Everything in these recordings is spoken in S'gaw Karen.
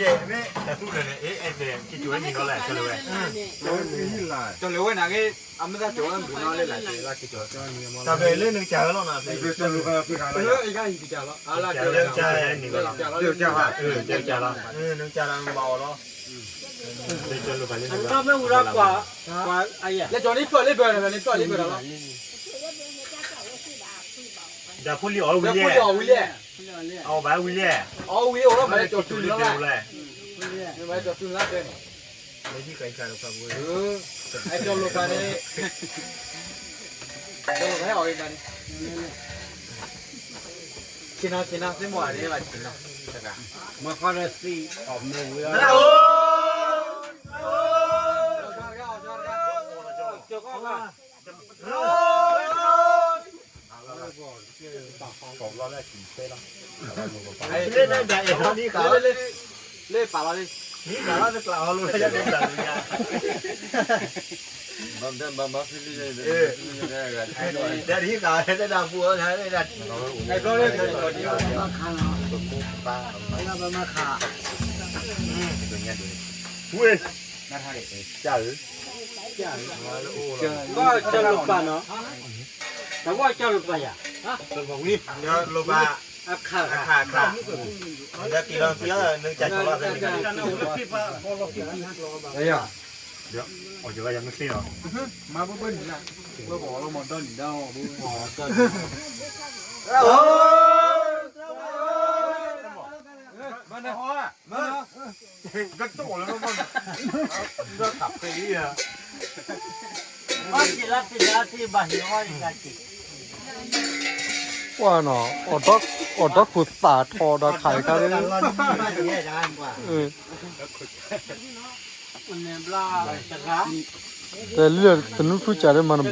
ယဲမ့ၢ်တၢ်သူလၢာ်န့ၣ် အဲၣ်အဲၣ်တဲ က့ၤကၠီၤဝဲနံၤလီၤလဲၣ် ကၠီၤလၢာ်ဝဲ, ကၠီၤလၢာ်ဝဲန့ၣ်ဂ့ၤ အမ့ၢ်သးကၠီၤဝဲမုၢ်နီၤလၢလာ်က့ၤလီၤ က့ၤကၠီၤ, တၢ်ဘၣ်လၢနကစၢ်ဝဲလီၤနီၤ ကစၢ်လၢာ်ဖဲဖဲခါလီၤ, ကစၢ်လၢာ်ဖဲနံၤလီၤ, ကစၢ်လၢာ်ဖဲနံၤလီၤ, ကစၢ်လၢာ်ဖဲနံၤလီၤ, ကစၢ်လၢာ်ဖဲနံၤလီၤ, ကစၢ်လၢာ်ဖဲနံၤလီၤ, ကစၢ်လၢာ်ဖဲနံၤလီၤ, ကစၢ်လၢာ်ဖဲနံၤလီၤ, ကစၢ်လၢာ်ဖဲနံၤလီၤ, လၢကၠီၤန့ၣ်ပျီၢ်လၢဘၢၣ်လၢ လၢပျီၢ်လၢဘၢၣ်လီၤ, ဒီးဖိလံၤအီၣ်ဝံၤလဲၣ်, အီၣ်ဘၣ်ဝံၤလဲၣ်, အီၣ်ဝံၤအိၣ်လီၤဘၣ်လၢကၠီၤတုၤလီၤဘၣ်, ကၠီၤတုၤလီၤဘၣ်န့ၣ်, ကၠီၤလီၤဘၣ်န့ၣ်, ဆ့ၣ်နီၤ ဆ့ၣ်နီၤ သ့ၣ်မီၢ်အရ့ဘၣ်ဆ့ၣ်နီၤ, မခီဒီးသံ အီၣ်မ့ၢ်ဝံၤလီၤ, လၢပာ်လီၤလံ, မ့ၢ်ပာ်လီၤတကျးဟီလိာ် ဘၣ်မတၤဘၣ်မၤဖဲလံ, တၢ်ဒ်ဟံးကးတၢ်ဒၣ်ပူၤအီၤ မၤခါလီၤ, မၤခါ, ဝ့ၢ်, ကၢ်ဧၢ, ကၢ်လၢပာ်နီၤ, တၢ်ဝဲကၢ်လၢပာ်ယၤ, လၢပာ်ဝံၤ, လၢပာ်, အခၣ်, အခၣ်, အခၣ်, လၢက့ၤလီၤသံ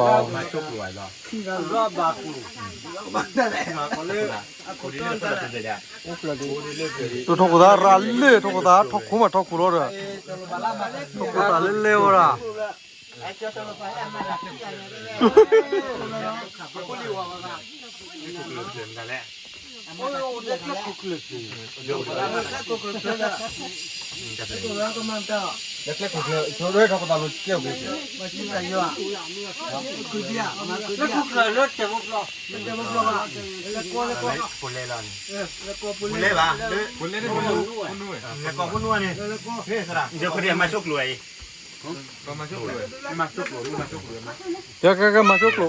လၢနကၢ်ကၠီၤလီၤသဲန့ၣ်, အီၣ်ကၢ်ယၤမ့ၢ်သ့လီၤ, မၤဘၣ်ဘၣ်နံၤလၢ, ဝဲပအီၣ်လီၤမၤဒီနံၤဒီးအီၣ်ဘၣ်, ဘၣ်နဟီဧါ, ကတိၢ်လၢဘၣ်ဘၣ်, ဒီးတၢ်ဖဲအံၤဧါ, ဘၣ်က့ၤလၢသ့ၣ်လၢသ့ၣ်ဘၣ်ဟ့ၣ်အီၣ်အံၤကက့ၤ, ကွၢ်နီၤ, အီၣ်ဒီခိၣ်သၣ်ထီၣ်ဒီးခးတခါ, တလၢတနုၤဖုစၢ်လၢမၤနဘၣ်အီၤ, တထီၣ်ခိၣ်သးရၤလၢ ထီၣ်ခိၣ်သးထီၣ်ခိၣ်မးထီၣ်ခိၣ်လီၤဒီး, ထီၣ်ခိၣ်သးလၢလဲဝဲဒၣ် လဲၤဘၣ်, လဲၤကိးဖိနူန့ၣ်, မၤဆိကျိၤအံၤ, ကဲကဲကဲ မၤဆိကျိၤ,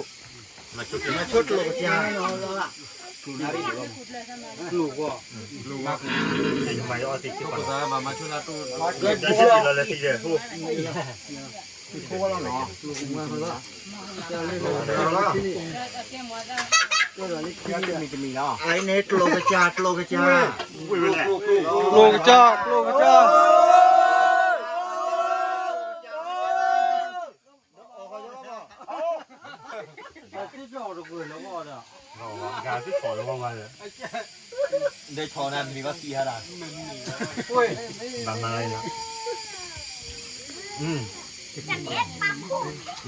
မၤဆိကျိၤကစၢ်, ကျိၤ, မၤဆိကျိၤ, လီၤလၢသံဒီး, အန့ၣ်ကျိၤကစၢ် ကျိၤကစၢ်, ကျိၤကစၢ် ကျိၤကစၢ်. ဘၣ်မၤလီၤ,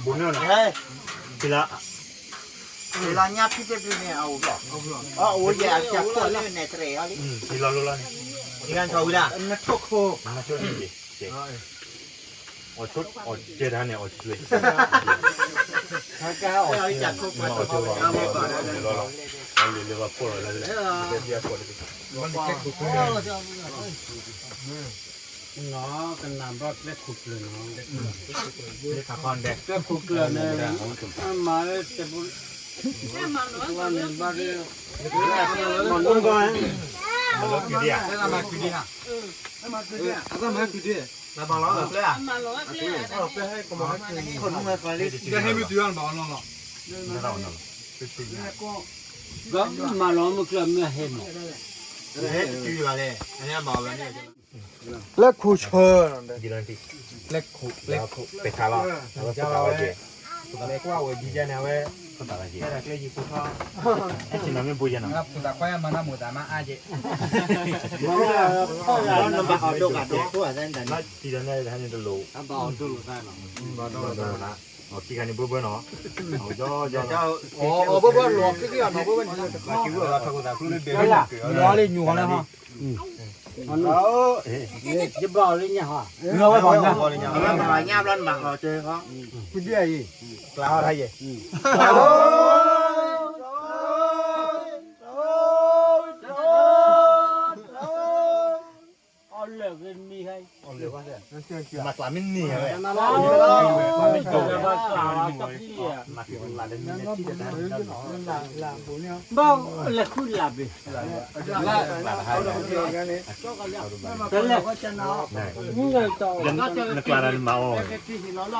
ဘူးန့ၣ်, လၢညါဖံတဲဖံန့ၣ် အအိၣ်ဘၣ်, အအိၣ်ယဲၢ်အကၢ်ခိၣ်လၢနဲၣ်တရံးအီၤလံ, လီၤလီၤလီၤန့ၣ်, အီၣ်ဆိ, အီၣ်ကဲတၢ်န့ၣ် အီၣ်ဆိ, အီၣ်ဆိ, လီၤလီၤ, လီၤလီၤ, လီၤလီၤ, ကနၣ်ဘၣ်ကျဲခိၣ်ကျၢၢ်န့ၣ်, ကျဲခိၣ်ကျၢၢ်န့ၣ်, မၤလၢတဘိ, မၤလၢ, မၤလၢ, မၤလၢ, မၤလၢမုၢ်ကျၢၢ်မ့ၢ်ဟဲမး, ကျဲခိၣ်ဆၢ, ကျဲခိၣ်, ကျဲခိၣ်, ပခါလီၤ, လဲၤကွၢ်ဝဲဒ်ယဲန့ၣ် အဝဲ, နဘၣ်အီၣ်ဒိၣ်ကဒီး, အီၣ်ခံဂၤန့ၣ်ဘၢဘၢနီၤ, အီၣ်ဘၢဘၢလီၤ, လီၤလံညူၤလီၤ, ယဘၣ်အီၤလၢညါဟီ, ညါဘျီနဘၣ်အီၤကဲဟီ, ကျါဟီထါယဲ, အီၣ်လၢာ်ဂ့ၤမံၤဟဲ, မၤကျါမ့ၢ်န့ၢ်ဝဲ, မၤကျါလၢမ့ၢ်န့ၢ်ထံၣ်တၢ်, ဘၣ်လဲၤဃုလၢ်ဘ့ၣ်, တလဲၤ, နကျါတၢ်နမၤအီၣ်ဝဲ, လၢ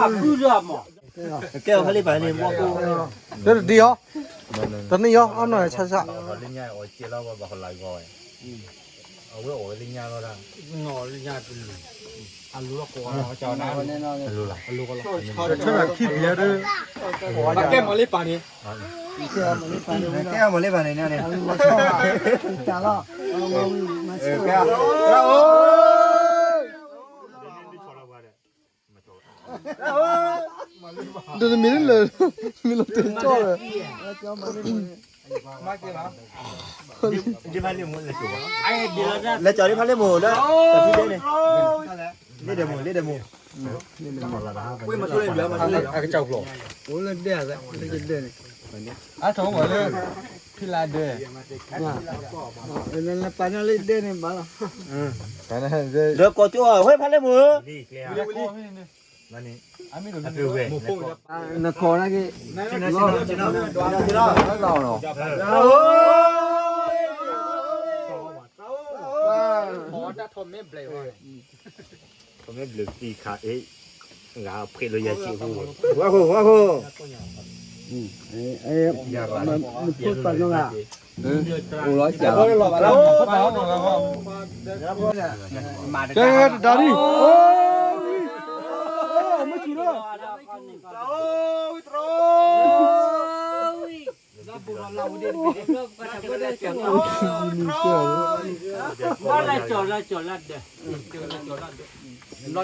အကုဒၢမး, ကဲအီၤဖဲလံပၢ်န့ၣ် ဘီၣ်ကိၣ်, တဒံအီၤ, တနံၣ်အီၤ အနီၢ်ဆါဆါ, လၢညါအီၤကဲလီၤဘၣ်ဟီလာ်ဂီၤဝဲ, အဝဲအီၣ်ဝဲလၢညါလီၤဒၣ်, အလူၤလီၤကိးလီၤ, အလူၤလီၤ, အလူၤလီၤ, ဆၢထၢၣ်ခံဖျဲးဒီး, ဘၣ်ကဲမၤလံပၢ်န့ၣ်, ကဲမၤလံပၢ်န့ၣ်န့ၣ်, တၢ်လီၤ, ကဲ, ဒီးမ့ၢ်လၢ, မ့ၢ်လီၤတဲာ်ကၠီၣ်ဒီး, လဲၤကၠီၤလံဖးလ့ၣ်မိၢ်ဒီး, တဖံဒဲန့ၣ်, လ့ၣ်ဒဲးမိၢ်, လ့ၣ်ဒဲးမိၢ်, အကစၢ်ဖျိ, အိၣ်လၢဒဲး, လ့ၣ်ဒဲးန့ၣ်, အထီၣ်မၤလၢ, ဖံလၢဒဲး, ပာ်န့ၢ်လ့ၣ်ဒဲးန့ၣ်ဘၣ်လီၤ, ဒီးကိးကၠိအီၤ ဝဲဖးလ့ၣ်မိၢ်ဧၢ, နခိးနာ်က့, လီၤ, ထီၣ်မ့ၢ်ဘျုးသံခါအ့ၣ်, ဂၤဖှ့ၣ်လၢယၤစံး, ဝါဃိ, ဝါဃိ, နဖိပာ်နီၢ်ဂၤ, အိၣ်လီၤစၢ်လီၤ, ကဲတဒါဒံ, မ့ၢ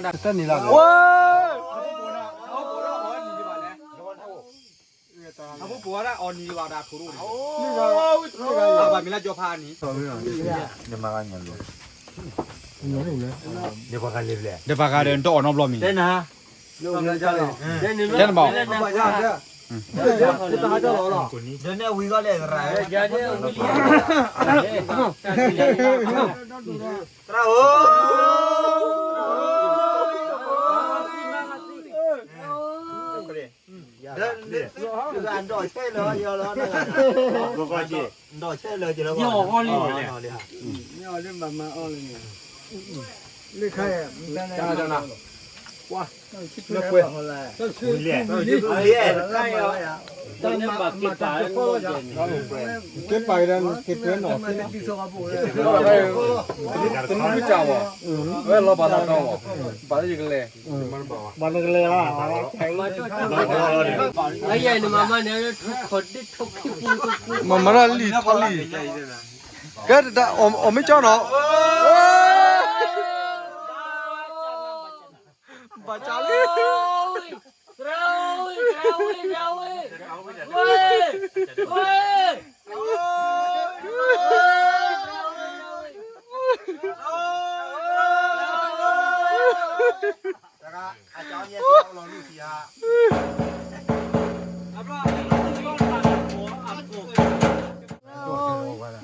်စံးလီၤ ဒီးပှၤဂၤဒီး နတအီၣ်နီတဘျီမံၤ, တဲနဘၣ်, သရၣ်ဧၢ, ဒီး, ဒီး, ဒီးဆဲးလၢ, ကဲပာ်က့ၤဒီး က့ၤတွဲနီၣ်, တနံၣ်မ့ၢ်ကၢ်ဘၣ်, ဝဲလီၤဘၣ်လီၤတီၤဘၣ်, ဘၣ်လၢယကလဲၤ, ဘၣ်လၢကလဲၤလီၤ, မၤမၤတၢ်လံထီၣ်လံ, ကဲတဒါ, အီၣ်မ့ၢ်ကၠီနီၤ, ဘၣ်ကၠီလံ, လီၤ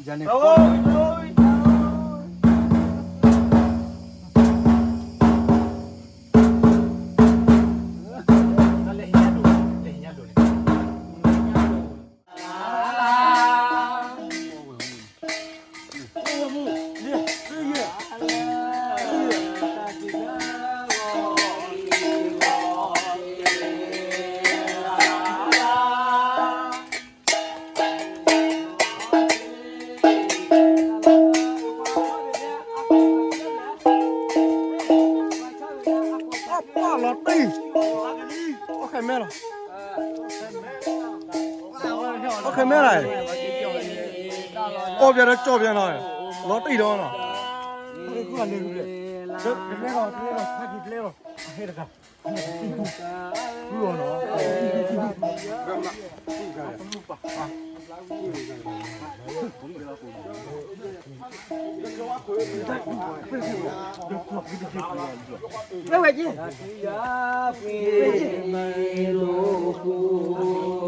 တံၢ်, အီၣ်ခဲမဲလီၤ, အီၣ်ခဲမဲလီၤ, အီၣ်ပျဲဒီးကၠီၣ်ပျဲနီၤ, လီၤတံၢ်ဒီးနီၤ, တလဲၤလီၤ, တလဲၤလီၤ, ဟဲတဂၤ ဃုအီၤနီၤ, ဝဲဝဲက့ၤ, ဝဲက့ၤ,